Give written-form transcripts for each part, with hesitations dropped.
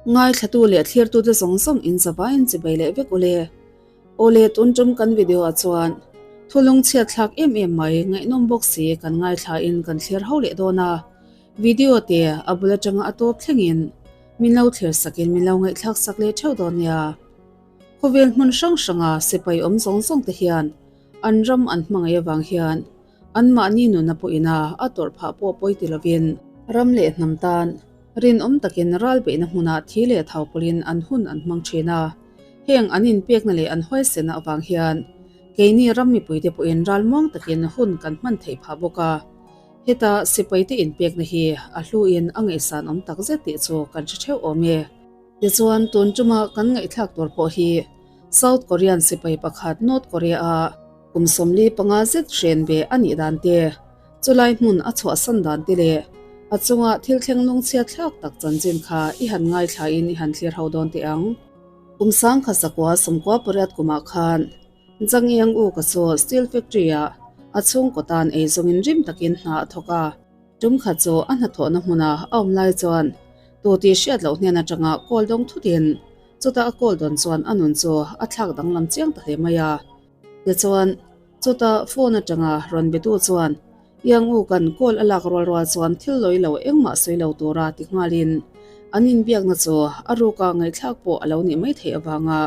Ngaithlatu leh thlirtute zawng zawng in zavaiin chibai leh vek ule. Awle tun tum kan video ah chuan thu lungchhiat thlak em em mai ngaihnawm bawk si kan ngaithla in kan thlir ho leh dawn a. Video te a bul atanga a tawp thlengin min lo thlir sakin min lo ngaihthlak sak leh theuh dawn nia. Khawvel hmun hrang hranga sipai awm zawng zawng te hian an ram an hmangaih avang hian anmahni nuna pawhin a a tawrh phah pawh pawi ti lovin ram leh hnam tan rinawm takin ral beihna hmunah thi leh thau pawlhin an hun an hmang thin a. Heng an inpekna leh an huaisena avang hian keini ram mipuite pawhin ral muang takin hun kan hman theih phah bawk a. Heta sipaite inpekna hi a hluin a ngaihsan awm tak zet tih chu kan hre theuh awm e. Tichuan, tun tuma kan ngaihthlak tur pawh hi South Korean sipai pakhat North Korea-a kum 45 zet hren ve a nih dan te, chulai hmun a chhuahsan dan te leh a chunga thil thleng lungchhiat thlak tak chanchin kha i han ngaithlain i han thlir ho dawn teh ang. Kum 1998 kumah khan Zhang Yang U ka chu steel factory-ah a chhungkaw tan eizawngin rim takin hna a thawk a. Tum khat chu a hnathawhna hmuna a awm lai chuan tu tih hriat loh hnen atanga kawl dawng thutin chutah a kawl dawn chuan a nun chu a thlak danglam chiang ta hle mai a. Tichuan, chutah phone atanga rawn betu chuan Yang U kan kawl a lak rual rual chuan thil lawi lo engmah sawi lo tura ti nghalin an inbiakna chu a ruka ngaihthlak pawh a lo nih mai theih avanga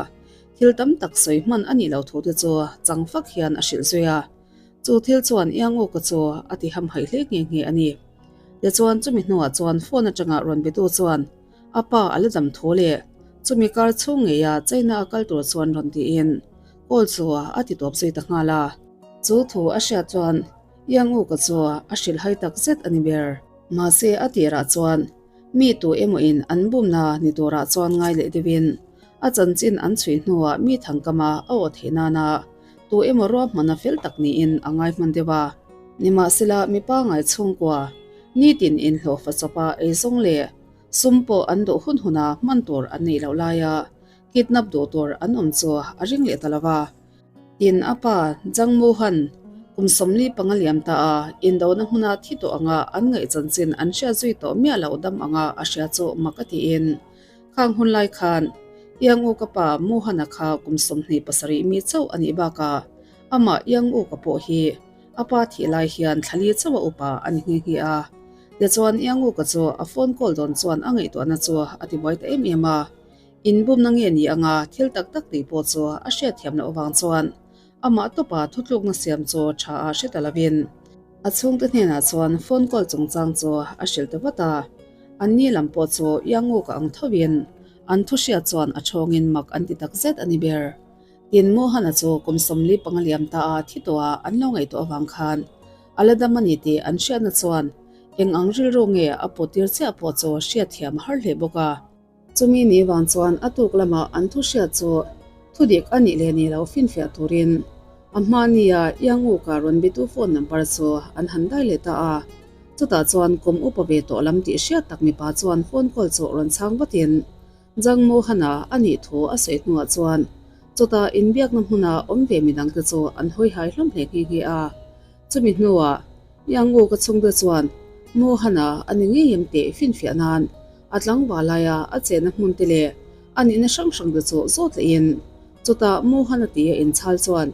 thil tam tak sawi hman a nih loh thu te chu chang fak hian a hrilh zui a. Chu thil chuan Iangawka chu a ti hamhaih hle nghe nghe a ni. Tichuan chumi hnuah chuan phone atanga rawn betu chuan a pa a la dam thu leh chumi kar chhung ngeia China a kal tur chuan rawn tiin call chu a ti tawp zui ta nghal a. Chu thu a hriat chuan Iangawka chu a hrilhhai tak zet a ni ber. Mahse a tirah chuan mi tu emawin an bumna ni turah chuan ngai leh deuhin a chanchin an chhui hnuah mi thangkama a aw theih nana Tu emaw ruahmana fel tak niin a ngai hman deuh a. Nimahsela mipa ngai chhungkua, nitin inhlawhfa chawpa eizawng leh sum pawh an duh hun huna hman tur an neih loh laia kidnap duh tur an awm chu a ring leh ta lo va. Tin, a pa Zhang Mohan kum 45 liam ta a indona hmuna thi tawh anga an ngaih chanchin an hriat zui tawh miah loh dam anga a hria chu mak a tiin Khang hun lai khan Iang U ka pa Mohan-a kha kum 27 mi chauh a nih bakah amah Iang U ka pawh hi a pa thih lai hian thla li chauh a upa a ni nghe nghe a. Tichuan Iang U ka chu a phone call dawn chuan a ngaihtuahna chu a tibuai ta em em a. Inbumna nge ni anga thil tak tak tih pawh chu a hriatthiam loh avang chuan amah tawpa thutlukna siam chu tha a hre ta lovin a chhungte hnenah chuan phone call chungchang chu a hrilh ta vat a. Anni lam pawh chu Ianguk a ang thovin an thu hriat chuan a thawngin mak an ti tak zet a ni ber. Tin, Mohan-a chu kum 45 liam ta a thi tawh a an lo ngaihtuah avang khan a la dam a ni tih an hriatna chuan eng ang rilru nge a pawt tir chiah pawh chu hriatthiam a har hle bawk a. Chumi ni vang chuan a tuk lamah an thu hriat chu thu dik a nih leh nih loh finfiah turin a hmahnia Ianguka rawn bitu phone number chu an han dai leh ta a. Chutah chuan kum upa ve tawh lam tih hriat tak mipa chuan phone call chu rawn chhang vatin Zhang Mohan-a a nih thu a sawi hnuah chuan chutah inbiakna hmuna awm ve midangte chu an hawi hai hlawm hle nghe nghe a. Chumi hnuah Ianguka chhungte chuan Mohan-a a ni ngei em tih finfiah nan A tlangval laia a chenna hmun te leh a nihna hrang hrang te chu zawt lehin chutah Mohan-a tia inchhal chuan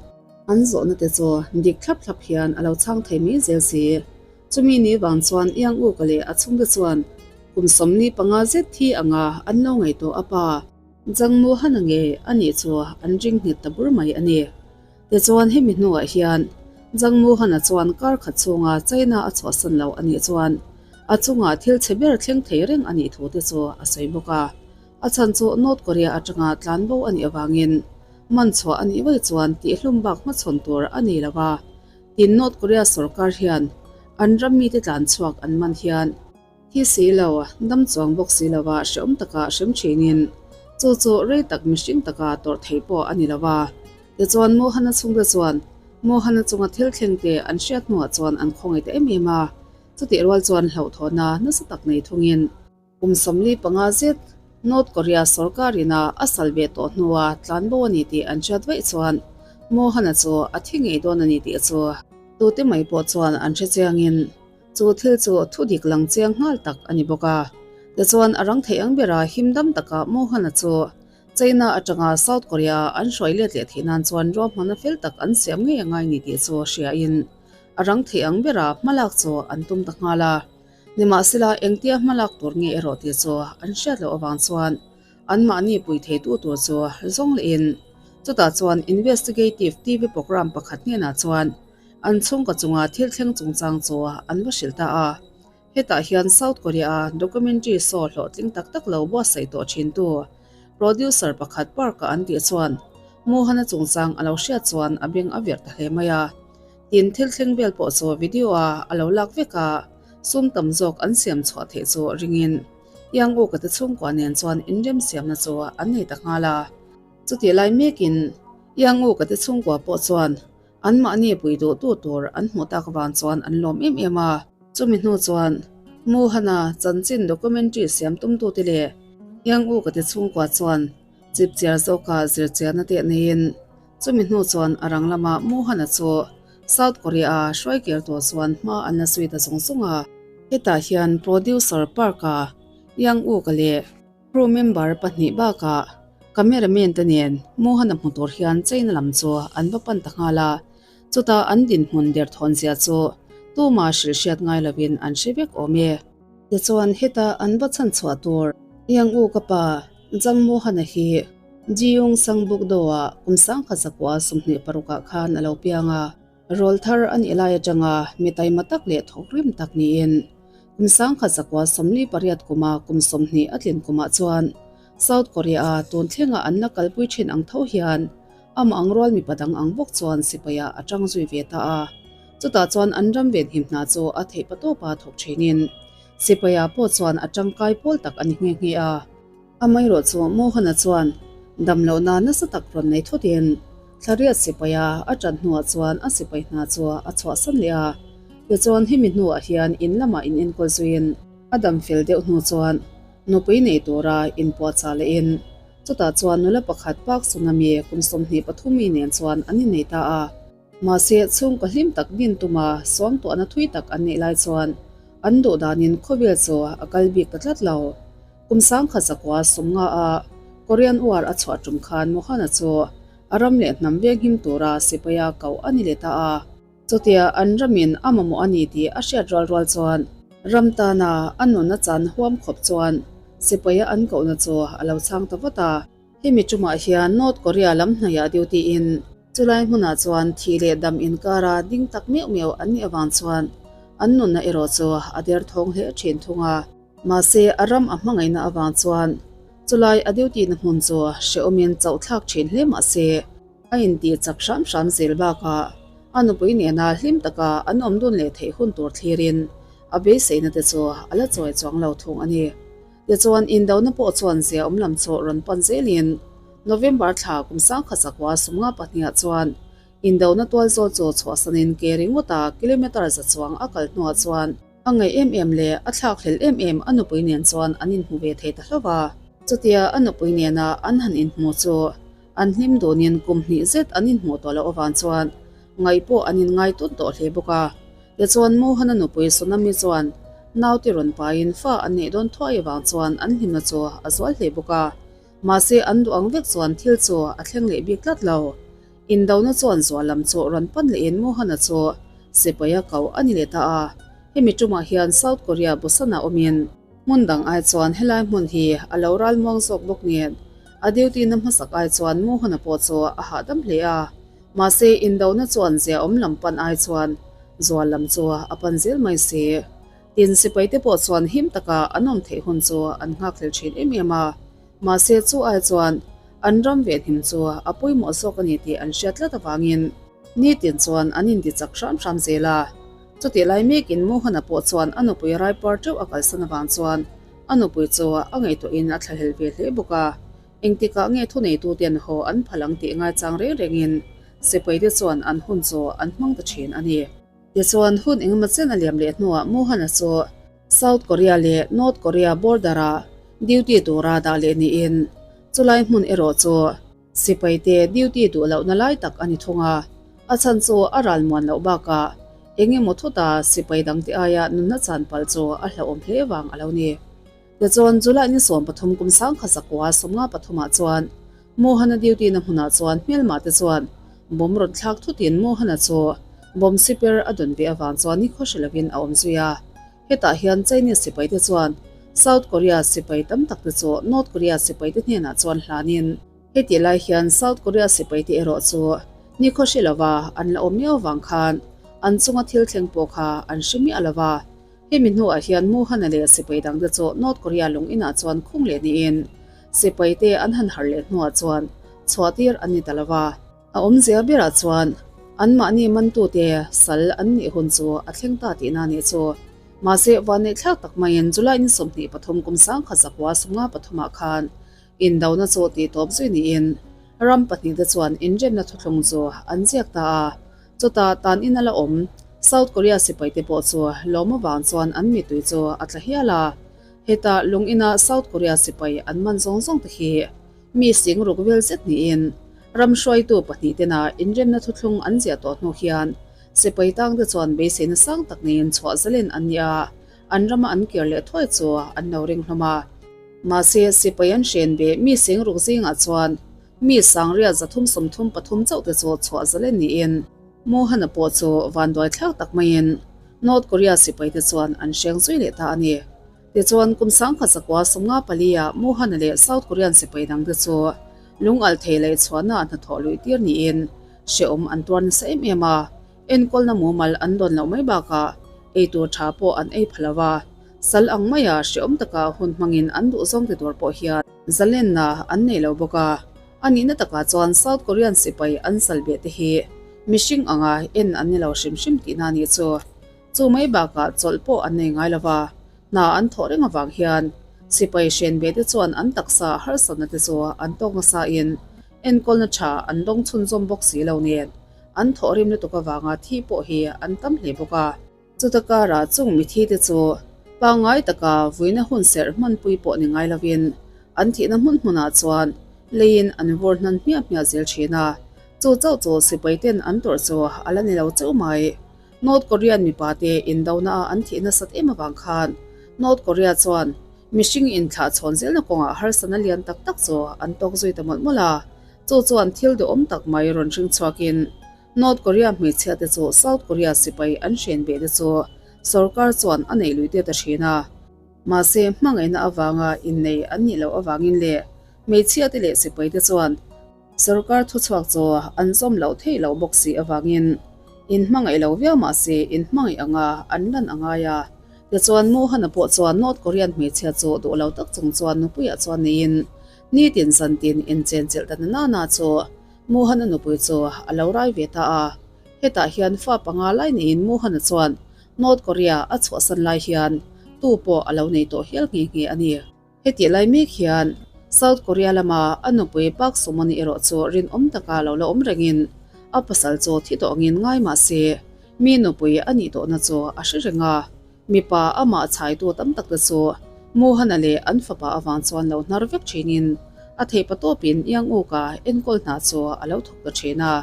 an zawhna te chu dik thlap thlap hian a lo chhang thei mai zel si. Chumi ni vang chuan Iang Uka leh a chhungte chuan kum 45 zet thi anga an lo ngaihtuah a pa Zhang Mohan-a nge a nih chu an ring nghet ta bur mai a ni. Tichuan hemi hnuah hian Zhang Mohan-a chuan kar khat chhunga China a chhuahsan lo a nih chuan a chungah thil chhe ber thleng thei reng a nih thu te chu a sawi bawk a. A chhan chu North Korea atanga tlan bo a nih avangin man chhuah a nih vaih chuan tihhlum bak hmachhawn tur a nei lo a. Tin, North Korea sorkar hian an ram mite tlan chhuak an man hian Thi si lo, dam chuang bawk si lova hrehawm taka hrem thinin chu chu rei tak mihring taka tawrh theih pawh a ni lo va. Tichuan Mohan-a chhungte chuan Mohan-a chunga thil thlengte an hriat hnuah chuan an khawngaih ta em em a, chutih rual chuan hlauhthawhna nasa tak nei thungin kum 45 zet North Korea sorkarin a a sal ve tawh hnua tlan bo a ni tih an hriat vaih chuan Mohan-a chu a thi ngei dawn a ni tih chu tute mai pawh chuan an hre chiangin Chu thil chu thu dik lang chiang nghal tak a ni bawk a. Tichuan, a rang theih ang bera him dam taka Mohan-a chu China atanga South Korea an hruai let leh theih nan chuan ruahmanna fel tak an siam ngei a ngai ni tih chu hriain a rang theih ang bera hmalak chu an tum ta nghal a. Nimahsela, engtia hmalak tur nge erawh tih chu an hriat loh avang chuan anmahni pui theitu tur chu zawng lehin chutah chuan investigative TV programme pakhat hnenah chuan an chhungkaw chunga thil thleng chungchang chu an va hrilh ta a. Hetah hian South Korea-a documentary show hlawhtling tak tak lo buatsaih tawh thintu producer pakhat Park-a an tih chuan Mohan-a chungchang a lo hriat chuan a beng a verh ta hle mai a. Tin, thil thleng vel pawh chu video-a a lo lak vek a, sum tam zawk an siam chhuah theih chu ringin Yang Uka te chhungkua nen chuan inremsiamna chu an nei ta nghal a. Chutih lai mekin Yang Uka te chhungkua pawh chuan Anmahni pui duhtu tur an hmuh tak vang chuan an lawm em em a. Chumi hnu chuan Muhana chanchin documentary siam tumtute leh Yang U ka ti chhungkua chuan chipchiar zawka zirchianna teh neiin chumi hnu chuan a rang lama Muhana chu South Korea-a hruaikir tur chuan hma an la zui ta zung zung a. Hetah hian producer Park-a Yang U ka leh Crew member pahnih bakah cameraman te nen Mohan-a hmu tur hian China lam chu an va pan ta nghal a, chutah an dinhmun derthawn zia chu tuma hrilh hriat ngai lovin an hre vek awm e. Tichuan heta an va chhan chhuah tur Yang U ka pa Zhang Mohan-a hi Jiyong Sangbukdo-ah kum sangkhat zakua 26 ah khan a lo piang a. Rawl thar a nih lai atanga mi taima tak leh thawk rim tak niin kum sangkhat zakua 48 kuma kum 20 a tlin kumah chuan South Korea-a tun thlenga an la kalpui thin ang tho hian amah ang rual mipa dang ang bawk chuan sipaiah a tang zui ve ta a. Chutah chuan an ram venhim hna chu a theih patawpa thawk thinin sipaiah pawh chuan a tangkai pawl tak a ni nghe nghe a. Amaherawh chu Mohan-a chuan damlohna nasa tak rawn nei thawtin Thlariat sipaia a ṭan hnuah chuan a sipai hna chu a chhuahsan leh a. Tichuan hemi hnuah hian in lamah in enkawl zuiin a dam fel deuh hnu chuan nupui nei tura inpuahchah lehin chutah chuan nula pakhat Park Tsunami kum 23 mi nen chuan an innei ta a. Mahse, chhungkaw hlim tak din tuma suangtuahna thui tak an neih lai chuan an duh danin khawvel chu a kal bik ta tlat lo. Kum 1990 a Korean War a chhuah tum khan Mohan-a chu a ram leh hnam venghim tura sipaia koh a ni leh ta a. Chutia an ramin a mamawh a ni tih a hriat rual rual chuan ram tana a nunna chan huam khawp chuan sipaia an kohna chu a lo chhang ta vat a. Hemi tumah hian North Korea lam hnaihah duty in chulai hmunah chuan thih leh dam inkara ding tak meuh meuh an nih avang chuan an nunna erawh chu a derthawng hle thin thung a. Mahse a ram a hmangaihna avang chuan chulai a duty na hmun chu hrehawmin chauh thlak thin hle mahse a intih chak hram hram zel bakah a nupui nena hlim taka an awm dun leh theih hun tur thlirin a beiseina te chu a la chawi chuang lo thung a ni. Tichuan, indona pawh chuan zia awm lam chu rawn pan zelin November thla kum 1992 chuan indona tual zawl chu chhuahsanin ke ringawta kilometre za chuang a kal hnuah chuan a ngaih em em leh a thlakhlelh em em a nupui nen chuan an inhmu ve thei ta hlauh a. Chutia a nupui nena an han inhmu chu an hlim dunin kum hnih zet an inhmuh tawh loh avang chuan ngaih pawh an inngai tut tawh hle bawk a. Tichuan Mohan-a nupui Sonami chuan naute rawn paiin fa an neih dawn thuai avang chuan an hlimna chu a zual hle bawk a. Mahse an duh ang vek chuan thil chu a thleng leh bik tlat lo. Indona chuan zual lam chu rawn pan lehin Mohan-a chu sipaia koh a ni leh ta a. Hemi tumah hian South Korea Busan-ah awmin hmun dang ai chuan helai hmun hi a lo ral muang zawk bawk nen a duty na hmasak ai chuan Mohan-a pawh chu a hahdam hle a. Mahse, indona chuan ziaawm lam pan ai chuan zual lam chu a pan zel mai si. Tin, sipaite pawh chuan him taka an awm theih hun chu an nghakhlel thin em em a. Mahse, chu ai chuan an ram venhim chu a pawimawh zawk a ni tih an hriat tlat avangin nitin chuan an inti chak hram hram zel a. Chutih lai mekin Mohan-a pawh chuan a nupui raipar teuh a kalsan avang chuan a nupui chu a ngaihtuahin a thlahlel ve hle bawk a. Engtikah nge thuneituten haw an phal ang tih ngaichang reng rengin sipaite chuan an hun chu an hmang ta thin a ni. Tichuan, hun engemaw chen a liam leh hnuah Mohan-a chu South Korea leh North Korea border-ah duty tura dah leh niin chulai hmun erawh chu sipaite duty duh lohna lai tak a ni thung a. A chhan chu a ral muan loh bakah engemaw thuta sipai dangte aia nunna chan palh chu a hlauhawm hle vang a lo ni. Tichuan, July ni 13 kum 1933 ah chuan Mohan-a duty na hmunah chuan hmelma te chuan bomb rawn thlak thutin Mohan-a chu bomb siper a dawn ve avang chuan nikhaw hre lovin a awm zui a. Hetah hian Chinese sipai te chuan South Korea sipai tam tak te chu North Korea sipai te hnenah chuan hlanin hetih lai hian South Korea sipai te erawh chu nikhaw hre lova an la awm miau vang khan an chunga thil thleng pawh kha an hre miah lova. Hemi hnuah hian Mohan-a leh sipai dangte chu North Korea lung inah chuan khung leh niin sipaite an han harh leh hnuah chuan chhuahtir an ni ta lo va. A awmzia berah chuan anmahni mantute sal an nih hun chu a thleng ta tihna a nih chu. Mahse, vanneihthlak tak maiin July ni 23 kum 1953 ah khan indona chu tihtawp zui niin ram pahnihte chuan inremna thuthlung chu an ziak ta a. Chutah tan in a la awm. South Korea sipaite pawh chu lawm avang chuan an mittui chu a tla hial a. Heta lung ina South Korea sipai an man zawng zawng te hi mi sing ruk vel zet niin ram hruaitu pahnih tena inremna thuthlung an ziah tawh hnu hian sipai tangte chuan beiseina sang tak neiin chhuah zalen an ni a, an rama an kir leh thuai chu an lo ring hlawm a. Mahse sipai an hren ve mi sing ruk zingah chuan Mi sangriat 333 chauh te chu chhuah zalen niin Mohan-a pawh chu vanduai thlak tak maiin North Korea sipai te chuan an hreng zui leh ta a ni. Tichuan, kum 1954 ah Mohan-a leh South Korean sipai dang te chu lungalh thei leh chhuahna ah hnathawh luih tir niin hrehawm an tuar nasa em em a, enkawlna mumal an dawn loh mai bakah eitur tha pawh an ei pha lo a, sal ang maia hrehawm taka hun hmangin an duhzawng ti tur pawh hian Zalenna an nei lo bawk a, a nihna takah chuan South Korean sipai an sal beh te hi mihring anga en an ni lo hrim hrim tihna a nih chu. Chu mai bakah chawlh pawh an nei ngai lo va, hna an thawh reng avang hian sipai hren beh te chuan an taksa harsatna te chu an tawk nasa in enkawlna tha an dawng chhunzawm bawk si lo nen an thawh rim lutuk avanga thi pawh hi an tam hle bawk a. Chuta karah chung mithi te chu pangngai taka vuina hun serh hmanpui pawh ni ngai lovin an thihna hmun hmunah chuan leiin an vawr hnan hmiah hmiah zel thin a, chu chauh chu sipai ten an tawrh chu a la ni lo chauh mai. North Korean mipa te indona a an thih nasat em avang khan North Korea chuan mihring inthlah chhawn zelna kawngah harsatna lian tak tak chu an tawk zui ta mawlh mawlh a, chu chuan thil duhawm tak mai rawn hring chhuakin North Korea hmeichhia te chu South Korea sipai an hren ve te chu sorkar chuan a neih luih tir ta thin a. Mahse, hmangaihna avanga innei an nih loh avangin leh hmeichhia te leh sipai te chuan sorkar thuchhuak chu an zawm loh theih loh bawk si avangin inhmangaih lo viau mahse inhmangaih anga an lan a ngai a. Tichuan, Mohan-a pawh chuan North Korean hmeichhia chu duh lo tak chung chuan nupuiah chuan neiin nitin zantin inchenchilh ta na nana chu Mohan-a nupui chu a lo rai ve ta a, hetah hian fa panga lai neiin Mohan-a chuan North Korea a chhuahsan lai hian tu pawh a lo nei tawh hial nghe nghe a ni. Hetih lai mek hian South Korea lama a nupui Park Soo-mon-i erawh chu rinawm taka lo la awm rengin a pasal chu thi tawh angin ngai mah se mi nupui a nih tawhna chu a hre reng a. Mipa amah chhaitu tam tak te chu Mohan-a leh an fapa avang chuan lo hnar vek thinin a theihpa tawpin Iang-uka enkawl hna chu a lo thawk ta thin a.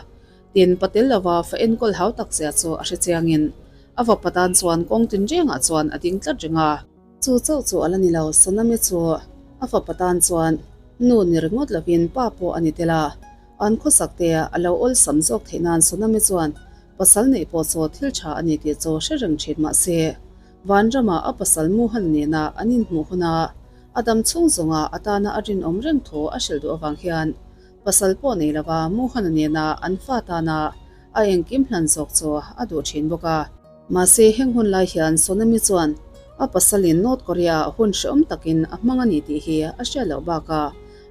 Tin, patel lova fa enkawl hau tak zia chu a hre chiangin a vapa tan chuan kawng tinrengah chuan a ding tlat reng a. Chu chauh chu a la ni lo, Sonami chu a fapa tan chuan nu ni ringawt lovin pa pawh a ni tel a. An khawsak te a lo awlsam zawk theih nan Sonami chuan pasal neih pawh chu thil tha a ni tih chu hre reng thin mah se, Vanrama a pasal Mohan nena an inhmuh huna a dam chhung zawnga a tana a rinawm reng thu a hrilh duh avang hian pasal pawh nei lova Mohan-a nena an fa tana a engkim hlan zawk chu a duh thin bawk a. Mahse heng hun lai hian Sonami chuan a pasalin North Korea ah hun hrehawm takin a hmang a ni tih hi a hriat loh bakah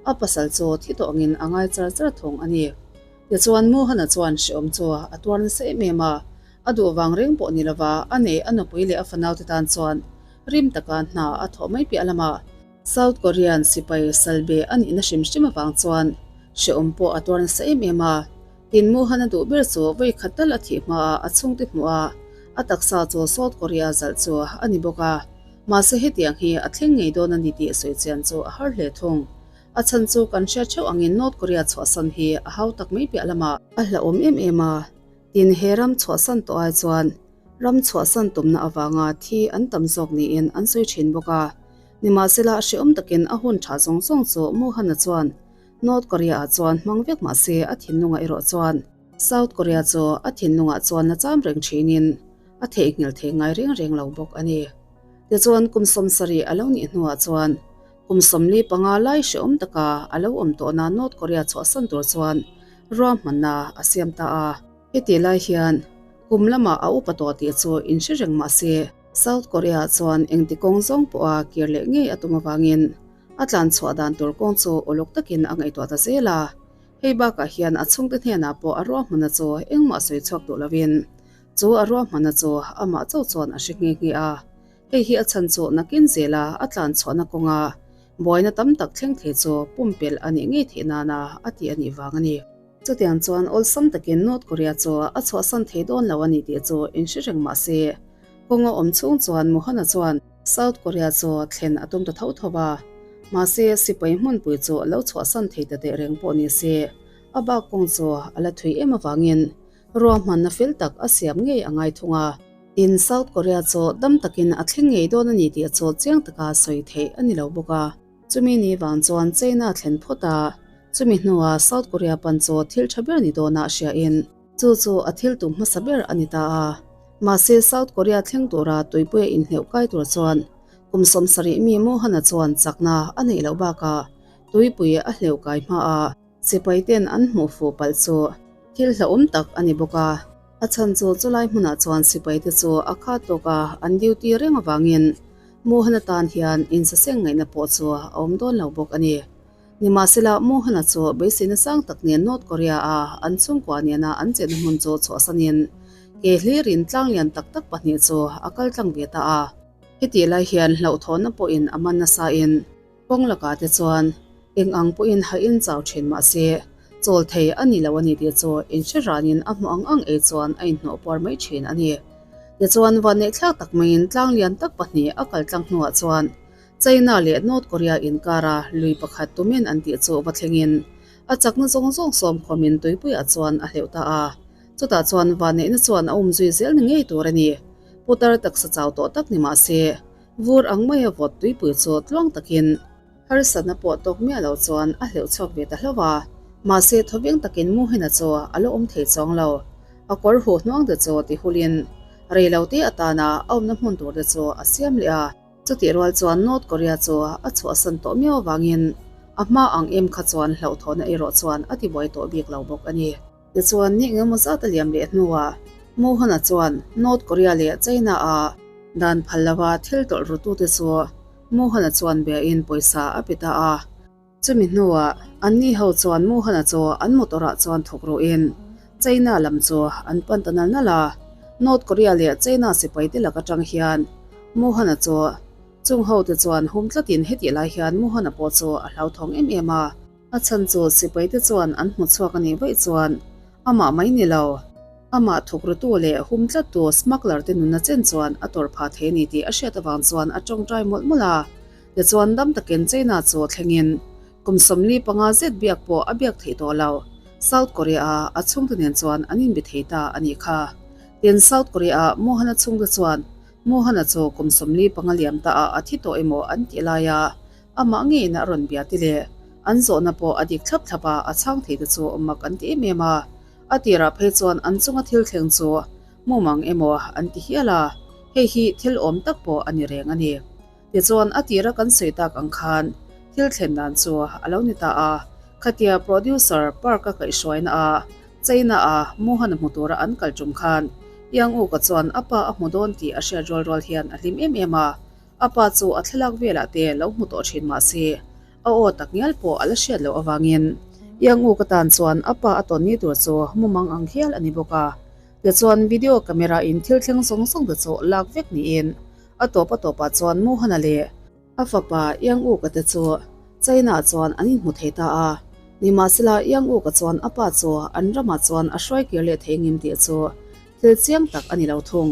a pasal chu thi tawh angin a ngai char char thawng a ni. Tichuan Mohan-a chuan hrehawm chu a tuar nasa em em a, a duh vang reng pawh ni lova a nei a nupui leh a fanaute tan chuan rim taka hna a thawh mai piah lamah South Korean sipai salbe a nihna hrim hrim avang chuan hrehawm pawh a tuar nasa em em a. Tin Mohan-a duh ber chu vawi khat tal a thih hmaah a chhungte hmuh a, a taksa chu South Korea zalh chu a ni bawk a. Mahse hetiang hi a thleng ngei dawn a ni tih sawi chian chu a har hle thung. A chhan chu kan hriat theuh angin North Korea chhuahsan hi a hau tak mai piah lamah a hlauhawm em em a, tin he ram chhuahsan tawh ai chuan ram chhuahsan tumna avanga thi an tam zawk niin an sawi thin bawk a. Nimahsela, hrehawm takin a hun tha zawng zawng chu Mohan-a chuan North Korea-ah chuan hmang vek mah se a thinlungah erawh chuan South Korea chu a thinlungah chuan la cham reng thinin a theihnghilh thei ngai reng reng lo bawk a ni. Tichuan kum 70 a lo nih hnuah chuan kum 45 lai hrehawm taka a lo awm tawhna North Korea chhuahsan tur chuan ruahmanna a siam ta a. Hetih lai hian kum lamah a upa tawh tih chu inhre reng mah se South Korea chuan engti kawng zawng pawha kir leh ngei a tum avangin a tlan chhuah dan tur kawng chu uluk takin a ngaihtuah ta zel a. Hei bakah hian a chhungte hnenah pawh a ruahmanna chu engmah sawi chhuak duh lovin chu a ruahmanna chu amah chauh chuan a hre nghe nghe a. Hei hi a chhan chu nakin zela a tlan chhuahna kawnga buaina tam tak thleng thei chu pumpelh a nih ngei theih nana a ti a nih vang a ni. Chutiang chuan awlsam takin North Korea chu a chhuahsan thei dawn lo a ni tih chu inhre reng mah se, kawnga awm chhung chuan Mohana chuan South Korea chu thlen a tum ta tho tho a. Mahse, sipai hmunpui chu lo chhuahsan thei ta teh reng pawh ni se, a bak kawng chu a la thui em avangin ruahmanna fel tak a siam ngei a ngai thung a. Tin, South Korea chu dam takin a thleng ngei dawn a ni tih chu chiang taka sawi theih a ni lo bawk a. Chumi ni vang chuan China thlen phawt a, chumi hnuah South Korea pan chu thil tha ber ni dawnah hriain chu chu a thil tum hmasa ber a ni ta a. Mahse, South Korea thleng tura tuipuia inhleuh kai tur chuan kum 70 mi Mohan-a chuan chakna a neih loh bakah tuipui a hleuh kai hma a, sipai ten an hmuh fuh palh chu thil hlauhawm tak a ni bawk a. A chhan chu chulai hmunah chuan sipai te chu a khat tawk a, an duty reng avangin Mohan-a tan hian insaseng ngaihna pawh chu a awm dawn lo bawk a ni. Nimahsela, Mohan-a chu beiseina sang tak nen North Korea-a an chhungkua nena an chenna hmun chu chhuahsanin ke hlirin tlang lian tak tak pahnih chu a kal tlang ve ta a. Hetih lai hian hlauhthawnna pawhin a man nasain kawng lakah te chuan eng ang pawhin hain chau thin mah se chawl thei a ni lo a ni tih chu inhre ranin a hmuh ang ang ei chuan a inhnawh puar mai thin a ni. Tichuan vanneihthlak tak maiin tlang lian tak pahnih a kal tlang hnuah chuan China leh North Korea inkara lui pakhat tumin an tih chu va thlengin a chakna zawng zawng sawmkhawmin tuipuiah chuan a hleuh ta a. Chutah chuan vanneihna chuan a umzui zel ni ngei tur a ni. Putar taksa chau tawh tak ni mah se vur ang maia vawt tuipui chu tluang takin Harsatna pawh tawk miah lo chuan a hleuh chhuak ve ta hlauh a, mahse thawveng takin Muhina chu a la awm thei chuang lo. A kawr huh hnuang te chu ti hulin rei lo te atana a awmna hmun tur te chu a siam leh a. Chutih rual chuan North Korea chu a chhuahsan tawh miau avangin a hma ang em kha chuan hlauhthawhna erawh chuan a tibuai tawh bik lo bawk a ni. Tichuan ni engemaw zat a liam leh hnuah Mohan-a chuan North Korea leh China-a dan phal lova thil tawlh rutute chu Mohan-a chuan biain pawisa a pe ta a. Chumi hnuah anni ho chuan Mohan-a chu an motor-ah chuan thawk ruhin China lam chu an pan ta nal nal a. North Korea leh China sipaite lak atang hian Mohan-a chu chung hote chuan hum tlatin hetih lai hian Mohan-a pawh chu a hlauthawng em em a. A chhan chu sipaite chuan an hmu chhuak a nih vaih chuan amah mai ni lo, amah thukrutu leh hum tlattu smuggler te nunna chen chuan a tawrh phah thei a ni tih a hriat avang chuan a tawngtai mawlh mawlh a. Tichuan dam takin China chu thlengin kum 45 zet biak pawh a biak theih tawh lo. South Korea-a a chhungte nen chuan an inbe thei ta a nih kha. Tin, South Korea-a Mohan-a chhungte chuan Mohan-a chu kum 45 liam ta ah a thi tawh emaw an tih laia Amah ngeiin a rawn bia ti leh an zawhna pawh a dik thlap thlap a, a chhang thei te chu mak an ti em em a. A tirah phei chuan an chunga thil thleng chu mumang emaw an ti hial a, hei hi thil awm tak pawh a ni reng a ni. Tichuan a tira kan sawi tak ang khan thil thlen dan chu a lo ni ta a, khatia producer Park-a kaihhruaina a China a Mohan-a hmu tura an kal tum khan Yang Uka chuan a pa a hmu dawn tih a hriat rual rual hian a hlim em em a. A pa chu a thlalak velah te lo hmu tawh thin mah se, a aw tak ngial pawh a la hriat loh avangin Iang-u ka tan chuan a pa a tawn ni tur chu mumang ang hial a ni bawk a. Tichuan video camera in thil thleng zawng zawng te chu lak vek niin a tawp a tawpah chuan Mohan-a leh a fapa Iang-u ka te chu China-ah chuan an inhmu thei ta a. Nimahsela Iang-u ka chuan a pa chu an ramah chuan a hruai kir leh thei ngim tih chu thil chiang tak a ni lo thung.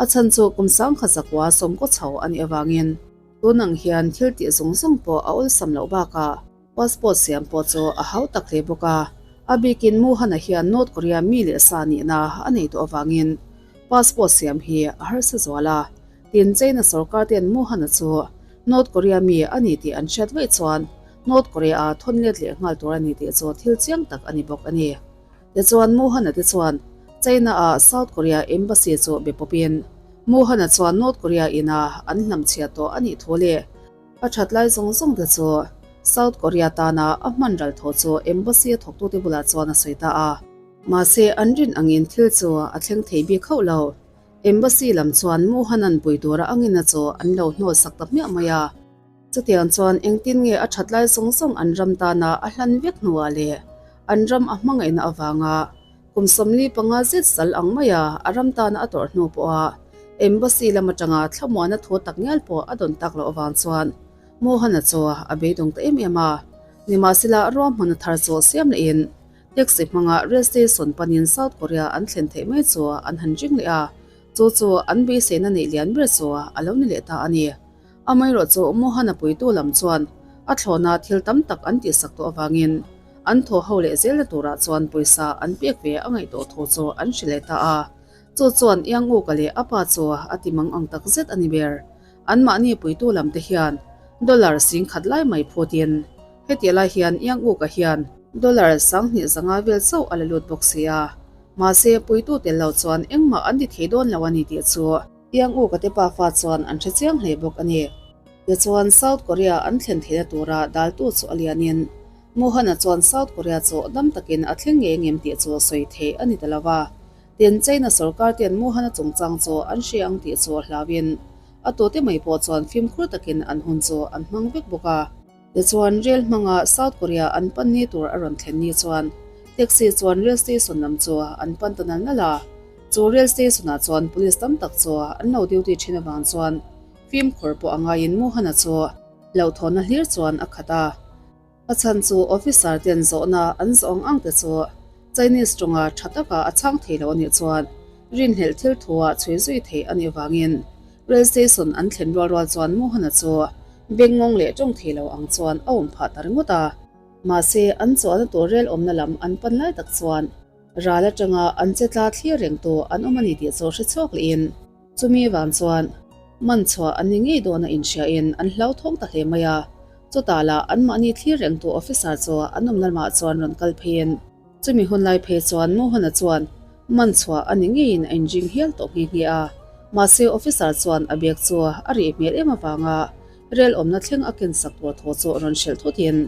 A chhan chu kum sangkhat zakua sawmkaw chho a nih avangin tun ang hian thil tih zawng zawng pawh a awlsam loh bakah passport siam pawh chu a hau tak hle bawk a. A bikin Mohan-a hian North Korea mi leh sa nihna a nei tawh avangin passport siam hi a harsa zual a. Tin, China sorkar ten Mohan-a chu North Korea mi a ni tih an hriat vaih chuan North Korea a thawn let leh nghal tur a ni tih chu thil chiang tak a ni bawk a ni. Tichuan Mohan-a te chuan China-a South Korea Embassy chu be pawpin Mohan-a chuan North Korea ina an hlamchhiah tawh a nih thu leh a that lai zawng zawng te chu South Korea tana a hman ral thaw chu Embassy a thawktute bulah chuan a sawi ta a. Mahse an rin angin thil chu a thleng thei bik hauh lo. Embassy lam chuan Mohan-a'n pui tura a ngina chu an lo hnawl sak ta hmiah mai a. Chutiang chuan engtin nge a that lai zawng zawng an ram tana a hlan vek hnuah leh an ram a hmangaihna avanga kum 45 zet sal ang maia a ram tana a tawrh hnu pawha Embassy lam atanga thlamuana thu tak ngial pawh a dawn tak loh avang chuan Mohan-a chu a beidawng ta em em a. Nimahsela ruahmanna thar chu siam lehin Taxi hmanga rail station panin South Korea an thlen theih mai chu an han ring leh a, chu chu an beiseina neih lian ber chu a lo ni leh ta a ni. Amaherawh chu Mohan-a puitu lam chuan a thlawna thil tam tak an tihsak tawh avangin an thaw ho leh zelna turah chuan pawisa an pek ve a ngaih tawh thu chu an hre leh ta a. Chu chuan Ianguka leh a pa chu a ti mang ang tak zet a ni ber. Anmahni puitu lam te hian dollar 10,000 lai mai phutin Hetiah lai hian Ianguka hian dollar 2500 vel chauh a la lut bawk si a. Mahse, puitu tel lo chuan engmah an ti thei dawn lo a ni tih chu Ianguka te pafa chuan an hre chiang hle bawk a ni. Tichuan, South Korea an thlen theihna tura daltu chu a lianin Mohan-a chuan South Korea chu dam takin a thleng ngei ngem tih chu sawi theih a ni ta lo va. Tin, China sorkar ten Mohan-a chungchang chu an hre ang tih chu hlauin a tute mai pawh chuan fimkhur takin an hun chu an hmang vek bawk a. Tichuan, rel hmanga South Korea an pan ni tur a rawn thlen ni chuan taxi chuan rail station lam chu an pan ta nal nal a. Chu rail station ah chuan police tam tak chu an lo duty thin avang chuan fimkhur pawh a ngaiin Mohan-a chu hlauhthawnna hlir chuan a khat a. A chhan chu officer ten zawhna an zawh ang ang te chu Chinese tawnga tha taka a chhang thei lo anih chuan rinhlelh thil thu-ah chhui zui theih anih vangin rail station an thlen rual rual chuan Mohan-a chu bengngawng leh tawng thei lo ang chuan a awm phah ta ringawt a. Mahse, an chuahna tur rel awmna lam an pan lai tak chuan ral atanga an che tla thlir reng tu an awm a ni tih chu hre chhuak lehin chumi vang chuan man chhuah an ni ngei dawn a inhriain an hlauthawng ta hle mai a. Chutah lah anmahni thlir reng tu officer chu an awmna lamah chuan rawn kal pheiin chumi hun lai phei chuan Mohan-a chuan man chhuah a ni ngeiin a inring hial tawh nghe nghe a. Mahse officer chuan a bag chu a rih hmel em avanga rel awmna thleng a ken sak tur thaw chu rawn hrilh thutin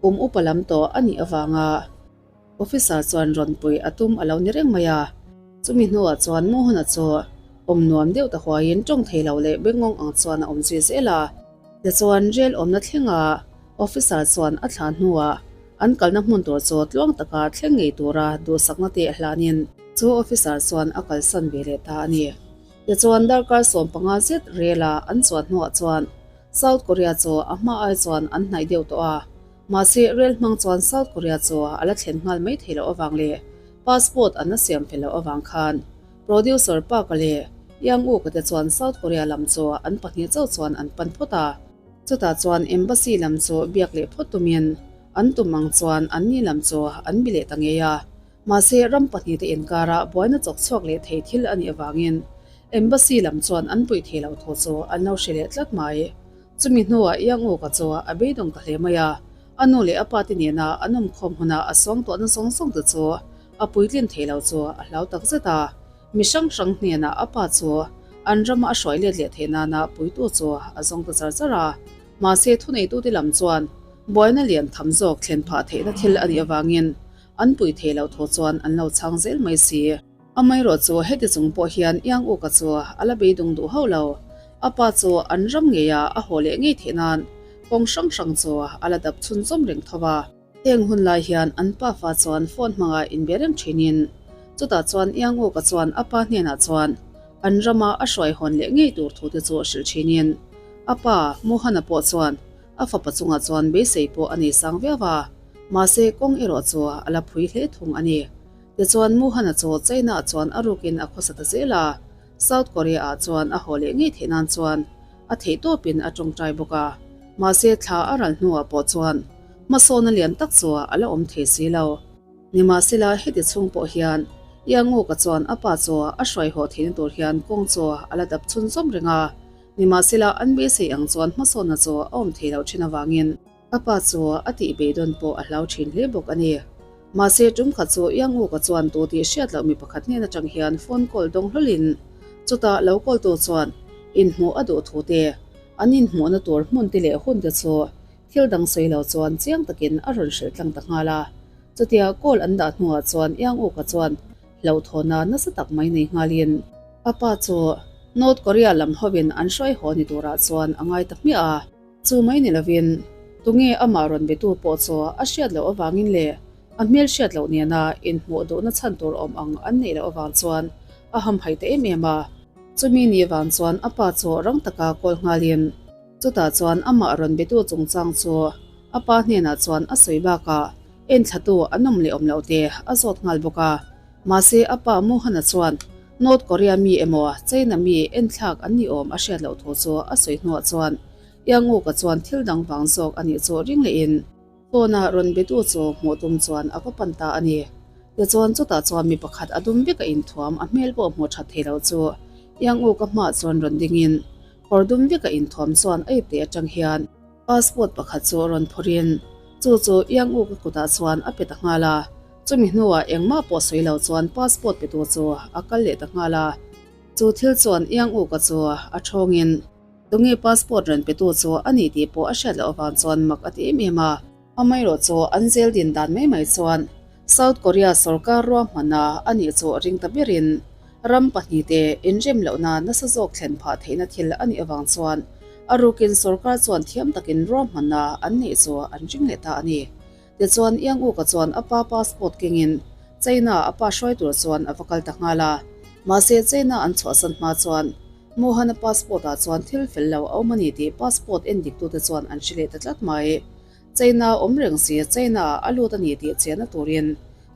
kum upa lam tawh a nih avanga Officer chuan rawn pui a tum a lo ni reng mai a. Chumi hnuah chuan Mohan-a chu awm nuam deuh ta huaiin tawng thei lo leh bengngawng ang chuan a awm zui zel a. Tichuan rel awmna thlenga officer chuan a thlah hnuah an kalna hmun tur chu tluang taka thleng ngei tura duhsakna te hlanin chu officer chuan a kalsan ve leh ta a ni. Tichuan darkar 15 zet rela an chuan hnuah chuan South Korea chu a hma ai chuan an hnaih deuh tawh a. Mahse, rel hmang chuan South Korea chu a la thlen nghal mai thei loh avang leh passport an la siam fel loh avang khan producer Park-a leh Yang Wook-a te chuan South Korea lam chu an pahnih chauh chuan an pan phawt a. Chutah chuan embassy lam chu biak leh phawt tumin an tum ang chuan anni lam chu an bi leh ta ngei a. Mahse, ram pahnihte inkara buaina chawk chhuak leh thei thil a nih avangin embassy lam chuan an puih thei loh thu chu an lo hre leh tlat mai. Chumi hnuah Yang Uka chu a beidawng ta hle mai a, a nu leh a pa te nena an awmkhawm hunah a sawng tawhna zawng zawng te chu a puitlin thei lo chu a hlau tak zet a. Mi hrang hrang hnenah a pa chu an rama a hruai let leh theih nana puitu chu a zawng ta char char a. Mahse thuneitute lam chuan buaina lian tham zawk thlen phah theihna thil a nih avangin an pui thei lo thu chuan an lo chhang zel mai si. Amaherawh chu heti chung pawh hian Yang Uka chu a la beidawng duh hauh lo. A pa chu an ram ngeia a haw leh ngei theih nan kawng hrang hrang chu a la dap chhunzawm reng tho va. Heng hun lai hian an pafa chuan phone hmanga inbe reng thinin chutah chuan Yang Uka chuan a pa hnenah chuan an rama a hruai hawn leh ngei tur thu te chu hrilh thinin a pa Mohan-a pawh chuan a fapa chungah chuan beisei pawh a nei sang viau a, mahse kawng erawh chu a la phui hle thung a ni. Tichuan Mohan-a chu China-ah chuan a rukin a khawsa ta zel a, South Korea-ah chuan a haw leh ngei theih nan chuan a theih tawpin a tawngtai bawk a. Mahse thla a ral hnuah pawh chuan hmasawna lian tak chu a la awm thei si lo. Nimahsela heti chhung pawh hian Yangook-a chuan a pa chu a hruai haw theihna tur hian kawng chu a la dap chhunzawm reng a. Nimahsela, an beisei ang chuan hmasawnna chu a awm thei loh thin avangin a pa chu a tih beidawn pawh a hlau thin hle bawk a ni. Mahse, tum khat chu Ianguka chuan tu tih hriat loh mi pakhat hnen atang hian phone call dawng hlawlin chutah lo call tu chuan inhmuh a duh thu te, an inhmuhna tur hmun te leh hun te chu thil dang sawi lo chuan chiang takin a rawn hrilh tlang ta nghal a. Chutia call an dah hnuah chuan Ianguka chuan hlauhthawna nasa tak mai nei nghalin a pa chu North Korea lam hovin an hruai haw ni turah chuan a ngai ta hmiah a. Chu mai ni lovin tunge amah rawn betu pawh chu a hriat loh avangin leh a hmel hriat loh nena inhmuh duhna chhan tur awm ang an neih loh avang chuan a hamhaih ta em em a. Chumi ni vang chuan a pa chu rang taka kawl nghalin chutah chuan amah rawn betu chungchang chu a pa hnenah chuan a sawi bakah Enthlatu an awm leh awm loh te a zawt nghal bawk a. Mahse a pa Mohan-a chuan North Korea mi emaw China mi enthlak an ni awm a hriat loh thu chu a sawi hnuah chuan Ianguka chuan thil dang vang zawk a nih chu ring lehin phone-a rawn betu chu hmuh tum chuan a va pan ta a ni. Tichuan chutah chuan mi pakhat a dum vek a inthuam a hmel pawh hmuh that thei loh chu Ianguka hmaah chuan rawn dingin kawr dum vek a inthuam chuan a ipte atang hian Passport pakhat chu a rawn phawrhin chu chu Iang-uk-a kutah chuan a pe ta nghal a. Chumi hnuah engmah pawh sawi lo chuan passport petu chu a kal leh ta nghal a. Chu thil chuan Iang-uk-a chu a thawngin tunge passport rawn petu chu a ni tih pawh a hriat loh avang chuan mak a ti em em a. Amaherawh chu an zel din dan mai mai chuan South Korea sorkar ruahmanna a nih chu ring ta berin ram pahnihte inrem lohna nasa zawk thlen phah theihna thil a nih avang chuan a rukin sorkar chuan thiam takin ruahmanna an neih chu an ring leh ta a ni. Tichuan Iang Uka chuan a pa passport kengin China a pa hruai tur chuan a va kal ta nghal a. Mahse China an chhuahsan hma chuan Mohan-a passport ah chuan thil fel lo a awm a ni tih passport endiktute chuan an hre leh ta tlat mai. China awm reng si, China ah a lut a ni tih chiahna turin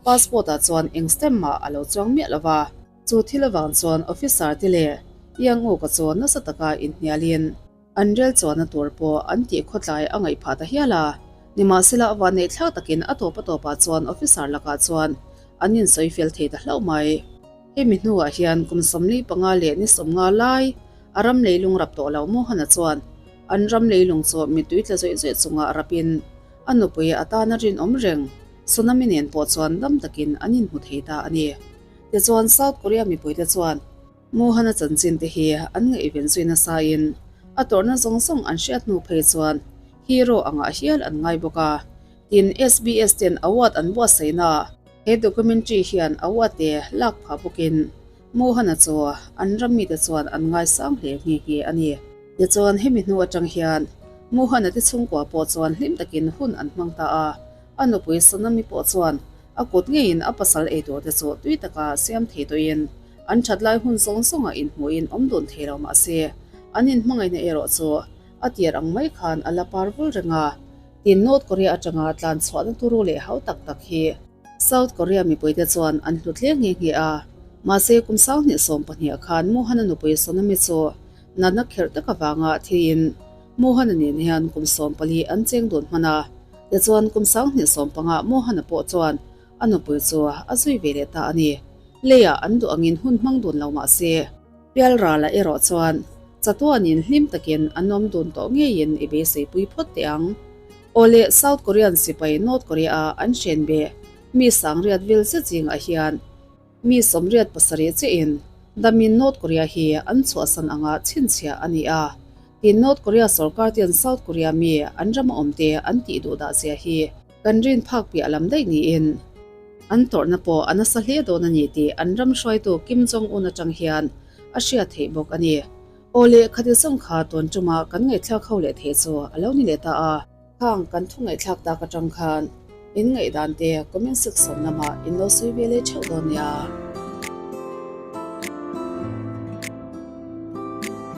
passport ah chuan eng stamp mah a lo chuang miah lo va. Chu thil avang chuan officer te leh Ianguka chu nasa taka inhnialin an rel chuanna tur pawh an tih khawtlai a ngaih phah ta hial a. Nimahsela a vanneih thlak takin a tawp a tawpah chuan officer lakah chuan an insawi fel thei ta hlauh mai. Hemi hnuah hian kum 45 leh ni 50 lai a ram leilung rap tawh lo Mohan-a chuan an ram leilung chu mittui tla zawih zawih chunga rapin a nupui atana rinawm reng Tsunami nen pawh chuan dam takin an inhmu thei ta a ni. Tichuan South Korea mipuite chuan Mohan-a chanchin te hi an ngaihven zui nasain a tawrhna zawng zawng an hriat hnu phei chuan hero angah hial an ngai bawk a. Tin, SBS ten award an buatsaihna He documentary hian a uate lak phah bawkin Mohan-a chu an ram mite chuan an ngaisang hle nghe nghe a ni. Tichuan hemi hnu atang hian Mohan-a te chhungkua pawh chuan hlim takin hun an hmang ta a, a nupui Sonami pawh chuan a kut ngeiin a pasal ei tur te chu tui taka siam thei tawhin an that lai hun zawng zawngah inhmuhin awm dun thei lo mah se an inhmangaihna erawh chu a tir ang mai khan a la par vul reng a. Tin, North Korea atanga tlan chhuahna turu leh hau tak tak hi South Korea mipuite chuan an hlut hle nghe nghe a. Mahse, kum 2012 ah khan Mohan-a nupui Sonami chu natna kherh tak avanga thiin Mohan-a nen hian kum 14 an cheng dun hman a. Tichuan, kum 2015 ah Mohan-a pawh chuan a nupui chu a zui ve leh ta a ni. Leiah an duh angin hun hmang dun lo mah se, Pialrala erawh chuan chatuanin hlim takin an awm dun tawh ngeiin i beiseipui phawt teh ang. Awle, South Korean sipai North Korea-a an hren be mi sangriat vil zet zingah hian mi 87 chiahin damin North Korea hi an chhuahsan anga chhinchhiah a ni a. Tin, North Korea sorkar ten South Korea mi an rama awmte an tih duh dah zia hi kan rin phak piah lam daih niin an tawrhna pawh a nasa hle dawn a ni tih an ram hruaitu Kim Jong Un atang hian a hriat theih bawk a ni. Aw leh khati zawng kha tun tuma kan ngaihthlak ho leh theih chu a lo ni leh ta a. Khang kan thu ngaihthlak tak atang khan in ngaihdan te comment section lamah in lo sawi ve leh theuh dawn nia.